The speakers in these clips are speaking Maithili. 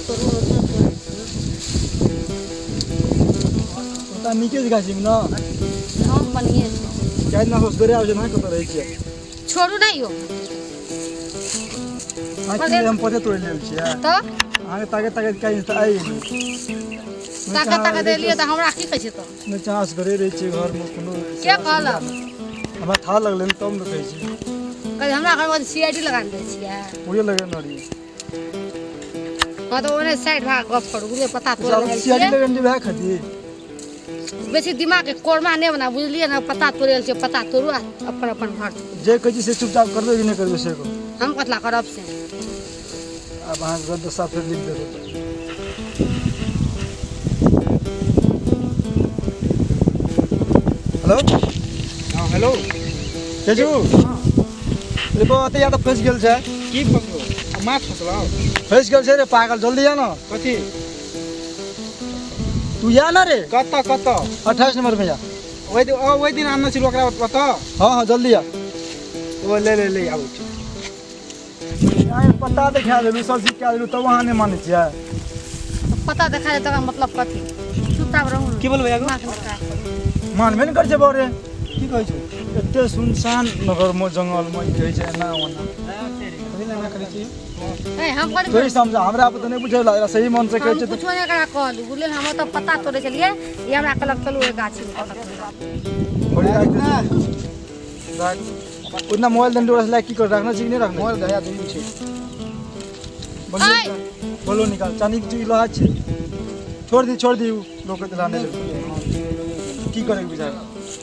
तोड़ू तोड़ू तोड़ै छी। ओतऽ नीके छै गाछीमे ने? हम बढ़िएँ छै। काल्हि दिना असगरे आबै छै ने, कतऽ रहै छियै? छोड़ू नहि यौ। अहाँ की हम पते तोड़ि लेल छियै? तऽ अहाँके ताकत ताकत काल्हि तऽ आबि गेलै। ताकत ताकत एलियै तऽ हमरा की कहै छै तऽ? नहि चाह असगरे रहै छियै घरमे कोनो। के कहलक? हमरा थाह लगलै ने तब ने कहै छी। कहै हमरा घरमे CID लगा दै छियै। पूरे लगेने रहियै। हँ तऽ ओने साइड भए गप करू, बुझलियै? पता तोड़ै आयल CID छियै। लगेने वएह खातिर। बेसी दिमागके कोरमा नहि बना, बुझलियै ने? पता तोड़ै आयल छियै, पता तोड़ू आ अपन अपन घर। जे कहै छी से चुपचाप करबै कि नहि करबै से कहू। हम कतला करब से? आब अहाँके गद्द साफ फेर लिख देबै। हेलो। हँ हेलो। तेजू रे बा, एते या तऽ फँसि गेल छै। की फसलो? आ माछ फसलो? फँसि गेल छै रे पागल, जल्दी आ न। कथी? तू या न रे। कतऽ कतऽ? 28 नंबर में जा। ओहि दिन ओहि दिन आनने छलहुँ ओकरा ओतऽ? हँ हँ, जल्दी आ। ओ ले ले ले, आबै छी। अहाँ पता देखा देलू, सब चीज कए देलू, तब अहाँ नहि मानै छियै। पता देखा दे तकर मतलब कथी? चुपचाप रहू ने। की बोलबै आगू? दिमाग नहि खराब करू। मानबे ने करै छै बौरे। की कहै छौ? एते सुनसान नगरमे जंगलमे ई कहै छै एना ओना। कथी लए एना करै छी? ए, हम कथी? तोही समझा, हमरा पर तऽ नहि बुझै वला, सही मन से कहै हम छै तऽ। कुछो नहि एकरा कहलू, बुझलियै? हम ओतऽ पता तोड़ै छलियै, ई हमरा कहलक चलू ओहि गाछीमे पता तोड़ै। बड़ी राख दे, राख। उतना मोबाइल देने ओकरा से लाइक की कर रखना छै कि नहि रखना? मोबाइल दया दुनू छै। बोलो। आइ! बोलो निकाल, चानी के चीज लोहा छै। छोड़ दी, छोड़ दी, उ लोक के दिला नहि। की करे के विचार?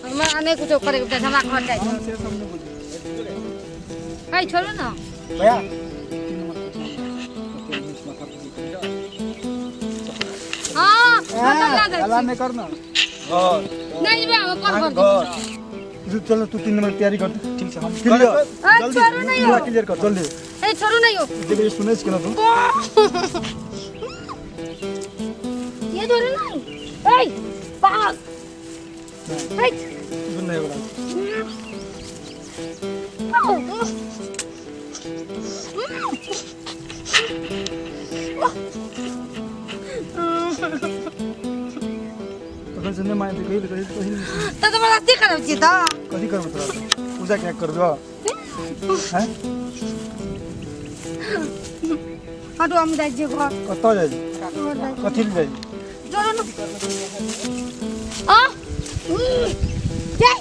हमरा नहि कुछो करे के, हमरा घर जाइ छै। से सब नहि बुझै। ए, छोड़ू ने। भैया 3 नंबर ओते बीच माथा पर। हँ, खतम ला दै हल्ला छी। नहि कर न। घर। नहि जेबै हम अपन घर। घर तू चल, तू 3 नंबर के तैयारी कर। ठीक छै, हम क्लियर। ए, छोड़ू नहि यौ। पूरा क्लियर कर जल्दी। ए, छोड़ू नहि यौ। देख, सुनै छी केना तू? ये छोड़ू नहि। ए पागल, ए। सुनने वाला। तखन से नहि मानते, कही कही कही। तऽ जबरदस्ती करब छी तऽ? कथी करबो तोरा? पूजा क्या करबो हैं? हटू, हम जाइ छियै घर। कतऽ जाइ छी? घर जाइ छी। कथी लए जाइ छी? जोड़ू ने। आ जाइ।